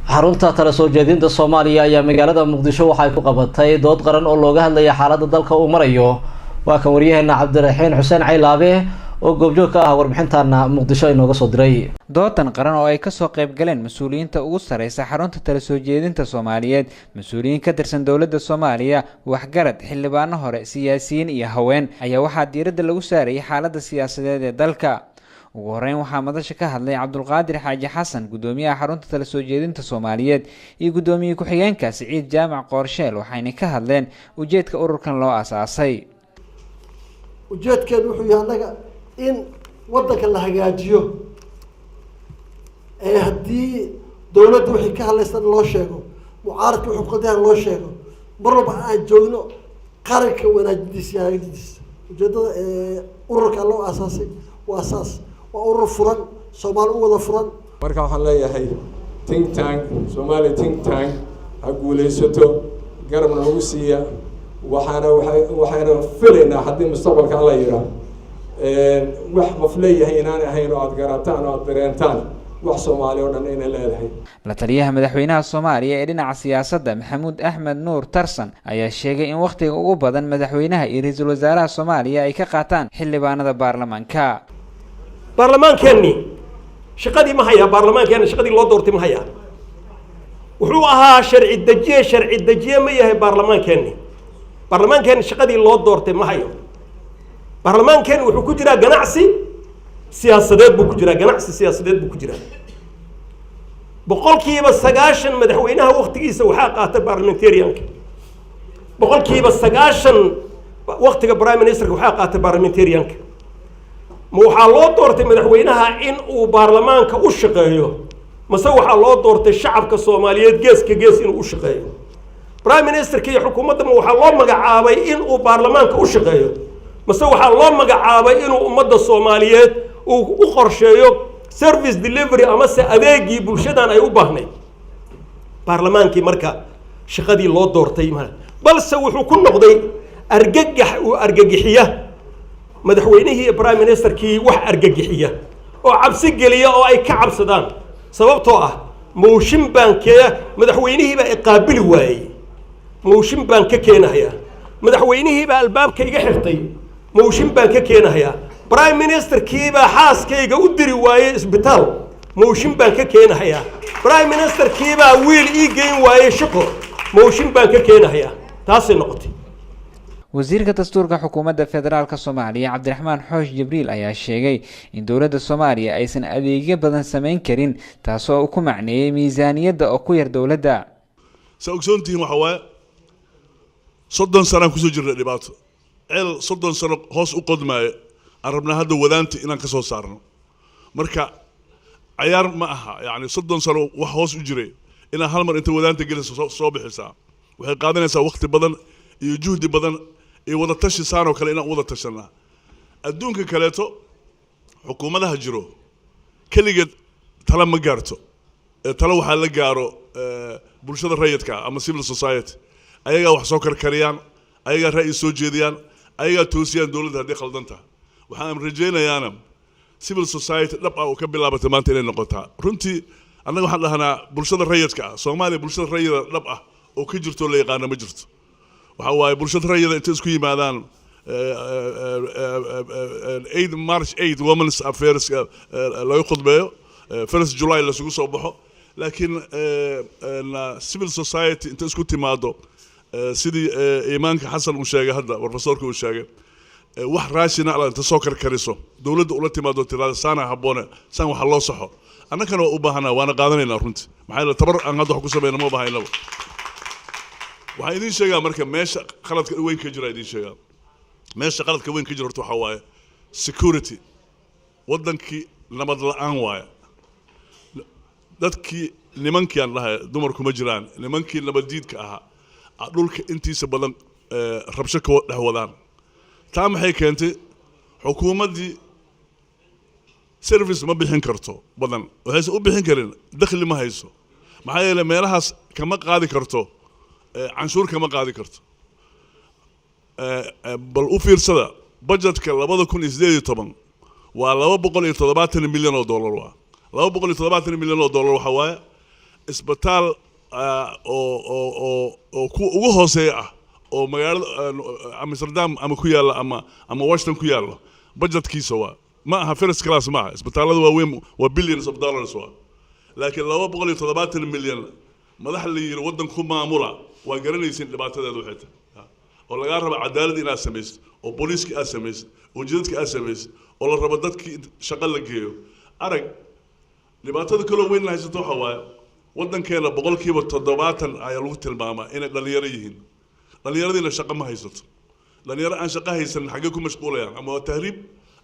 Xarunta tala soo jeedinta Soomaaliya ayaa magaalada Muqdisho waxay ku qabatay dood qaran oo looga hadlaya xaaladda dalka uu marayo. Waa kan waryaheena Cabdiraxiin Xuseen Caylaabe oo goobjoog ka ah, warbixintaana Muqdisho inooga soo diray. Doodan qaran oo ay kasoo qayb galeen mas-uuliyiinta ugu sareysa xarunta tala soo jeedinta Soomaaliyeed, mas-uuliyiin ka tirsan dowladda Soomaaliya, waxgarad, xildhibaano hore, siyaasiyiin iyo haween ayaa waxaa diiradda lagu saarayay xaaladda siyaasadeed ee dalka. Ugu horeyn waxaa madasha ka hadlay Cabdulqaadir Xaaji Xasan, guddoomiyaha xarunta tala soo jeedinta Soomaaliyeed, iyo guddoomiye ku-xigeenka Siciid Jaamac Qoorsheel, waxayna ka hadleen ujeedka ururkan loo aasaasay. Ujeedkeenu wuxuu yahay annaga in waddanka la hagaajiyo ee haddii dawladda wixii ka hadlaysan loo sheego, mucaaradka wuxuu qaldayan loo sheego, mar walba aan joogno qaranka wanaajintiisa iyo hagaajintiisa. Ujeeddada ururka loo aasaasay waa saas. Waa urur furan, Soomaali u wada furan. Marka waxaan leeyahay think tank Somali think tank ha guulaysato, garabna nagu siiya. Waxaana waxayna filaynaa haddii mustaqbalka Alla yiraa wax qof leeyahay inaan ahayn oo aada garataan oo aada dareentaan wax Soomaali oo dhan inay leedahay. La taliyaha madaxweynaha Soomaaliya ee dhinaca siyaasadda, Maxamuud Axmed Nuur Tarsan, ayaa sheegay in wakhtiga ugu badan madaxweynaha iyo ra-iisul wasaaraha Soomaaliya ay ka qaataan xildhibaanada baarlamaanka. Baarlamaankeenni shaqadii ma hayaa? Baarlamaankeenni shaqadii loo doortay ma hayaa? Wuxuu ahaa sharci dejiye. Sharci dejiye ma yahay baarlamaankeenni? Baarlamaankeenni shaqadii loo doortay ma hayo. Baarlamaankeenni wuxuu ku jiraa ganacsi siyaasadeed buu ku jiraa, ganacsi siyaasadeed buu ku jiraa. 90% madaxweynaha waktigiisa waxaa qaata parliamentarianka, 90% waktiga prime ministerka waxaa qaata parliamentarianka. Ma waxaa loo doortay madaxweynaha in uu baarlamaanka u shaqeeyo, mase waxaa loo doortay shacabka Soomaaliyeed geeska gees inuu u shaqeeyo? Prime ministerka iyo xukuumadda ma waxaa loo magacaabay in uu baarlamaanka u shaqeeyo, mase waxaa loo magacaabay inuu ummadda Soomaaliyeed uu u qorsheeyo service delivery amase adeegii bulshadan ay u baahnayd? Baarlamaankii marka shaqadii loo doortay ma, balse wuxuu ku noqday argagax uu argagixiya madaxweynihii iyo prime ministerkii, wax argagixiya oo cabsi geliya oo ay ka cabsadaan, sababtoo ah mooshin baan kee, madaxweynihii baa iqaabili waayey, mooshin baan ka keenahayaa, madaxweynihii baa albaabka iga xirtay, mooshin baan ka keenahayaa, prime ministerkii baa xaaskayga u diri waayey isbitaal, mooshin baan ka keenahayaa, prime ministerkii baa wiil ii geyn waayey shaqo, mooshin baan ka keenahayaa. Taasay noqotay. Wasiirka dastuurka xukuumadda federaalka Soomaaliya, Cabdiraxmaan Xoosh Jibriil, ayaa sheegay in dowladda Soomaaliya aysan adeegyo badan sameyn karin, taasoo uu ku macneeyey miisaaniyadda oo ku yar dowladda. Saa ogsoontihiin, waxa waaye 30 sanaan kusoo jirnay dhibaato. Ceel 30 sano hoos u qodmaayo aan rabnaa hadda wadaanta inaan ka soo saarno. Marka cayaar ma aha. Yacni 30 sano wax hoos u jiray inaan hal mar inta wadaanta gelisa soo bixisaa waxay qaadanaysaa waqti badan iyo juhdi badan iyo wada tashi saanoo kale inaan wada tashanaa. Adduunka kaleeto xukuumadaha jiro keligeed tala ma gaarto ee tala waxaa la gaaro bulshada rayidka ah ama civil society. Ayagaa wax soo karkariyaan, ayagaa ra'yi soo jeediyaan, ayagaa toosiyaan dowladda haddii khaldan tahay. Waxaan rajaynayaana civil society dhab ah oo ka bilaabatay maanta inay noqotaa. Runtii annaga waxaan dhahnaa bulshada rayidka ah Soomaaliya, bulshada rayida dhab ah oo ka jirto oo la yaqaano ma jirto. Waxa waaye bulshada rayida intay isku yimaadaan 8 March 8 women's affairs laga khudbeeyo, 1st July lasugu soo baxo, laakiin civil society inta isku timaado, sidii imaanka Xasan uu sheegay hadda, professorka uu sheegay, wax rational inta soo karkariso dowladda ula timaado, tiraada saana habboone, saan waxa loo saxo, annagana waa u baahanaa, waana qaadanaynaa runtii. Maxaa yeele tabar aan hadda wax ku samayna ma bahaynaba. Waxaan idiin sheegaa marka meesha qaladka weyn ka jira, idiin sheegaa meesha qaladka weyn ka jira. Horta waxaa waaye security, waddankii nabad la'aan waaye. Dadkii, nimankii aan dhahay, dumarku ma jiraan, nimankii nabaddiidka ahaa dhulka intiisa badan rabsho ka dhex wadaan. Taa maxay keentay? Xukuumaddii service ma bixin karto badan. Waxaysan u bixin karin dakhli ma hayso. Maxaa yeelay meelahaas kama qaadi karto canshuur, kama qaadi karto. Bal u fiirsada budgetka 2018 waa 270 milyan oo dollar. Waa 270 milyan oo dollar. Waxaa waaye Isbitaal oo kuwa ugu hooseeya ah oo magaalada Amsterdam ama ku yaalla ama Washington ku yaallo budgetkiisa waa, ma aha first class, ma aha. Isbitaallada waaweyn waa billions of dollars waa, laakiin 270 milyan madax la yiri waddan ku maamula, waa garanaysiin dhibaatadeeda waxay tahay, oo lagaa rabo cadaalad inaad samaysid, oo booliiska aad samaysid, oo jidadka aad samaysid, oo la rabo dadkii shaqo la geeyo. Arag, dhibaatada kaloo weyn la haysato waxa waaye, waddankeena 70% ayaa lagu tilmaamaa inay dhalinyaro yihiin. Dhallinyaradiina shaqo ma haysato. Dhalinyaro aan shaqo haysan xaggee ku mashquulayaan? Ama waa tahriib,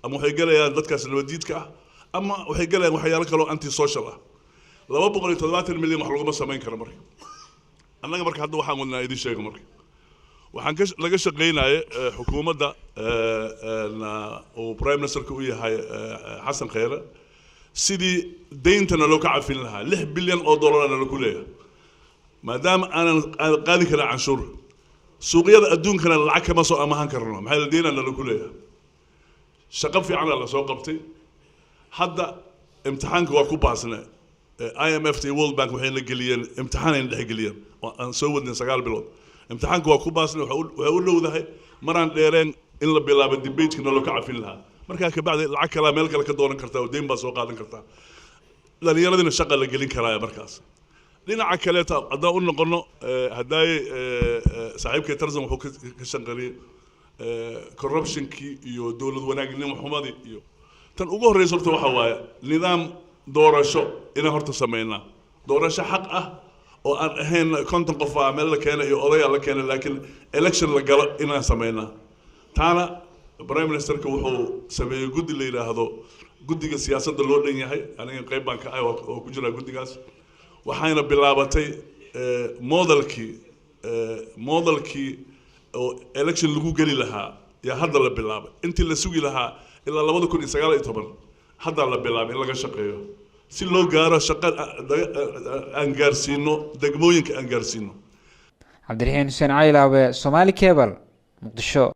ama waxay gelayaan dadkaas nabadiidka ah, ama waxay gelayaan waxyaalo kaloo anti social ah. 270 milyan wax laguma samayn karo. Marka annaga marka hadda waxaan wadnaa idin sheego. Marka waxaan ka laga shaqaynaya xukuumadda uu prime ministerka u yahay Xasan Kheyre sidii deyntana loo ka cafin lahaa. 6 bilyan oo dollarna lagu leeyahay, maadaama aanan qaadi karin canshuur, suuqyada adduunkana lacag kama soo amahan karno, maxaa la deynana lagu leeyahay. Shaqo fiicana la soo qabtay. Hadda imtixaanka waa ku baasne. IMF iyo World Bank waxayna geliyeen imtixaan, ayna dhex geliyeen oo aan soo wadnay 9 bilood. Imtixaanka waa ku baasnay. Waxay u dhowdahay maraan dheereen in la bilaabo debateka loo ka cafin lahaa. Markaa kabacdi lacag kalaa meel kale ka doonan kartaa oo deyn baa soo qaadan kartaa, dhalinyaradina shaqa la gelin karaaya. Markaas dhinaca kaleeta haddaan u noqono, haddaaye saaxiibkay Tarzan wuxuu ka shanqariyey corruptionkii iyo dowlad wanaagnimo xumadii. Iyo tan ugu horreysa horta waxa waaye nidaam doorasho inaan horta sameynaa, doorasho xaq ah oo aan ahayn 50 qof aa meel la keenay iyo odayaa la keenay, laakiin election la galo inaan sameynaa. Taana prime ministerka wuxuu sameeyey guddi la yidhaahdo guddiga siyaasadda loo dhan yahay. Aniga qayb baan ka ahay oo ku jiraa guddigaas. Waxayna bilaabatay modelkii oo election lagu geli lahaa yaa hadda la bilaabay. Intii la sugi lahaa ilaa 2019, haddaa la bilaabay in laga shaqeeyo si loo gaaro shaqo aan gaarsiino degmooyinka aan gaarsiino. Cabdiraxiin Xuseen Caylaawe, Somali Cable, Muqdisho.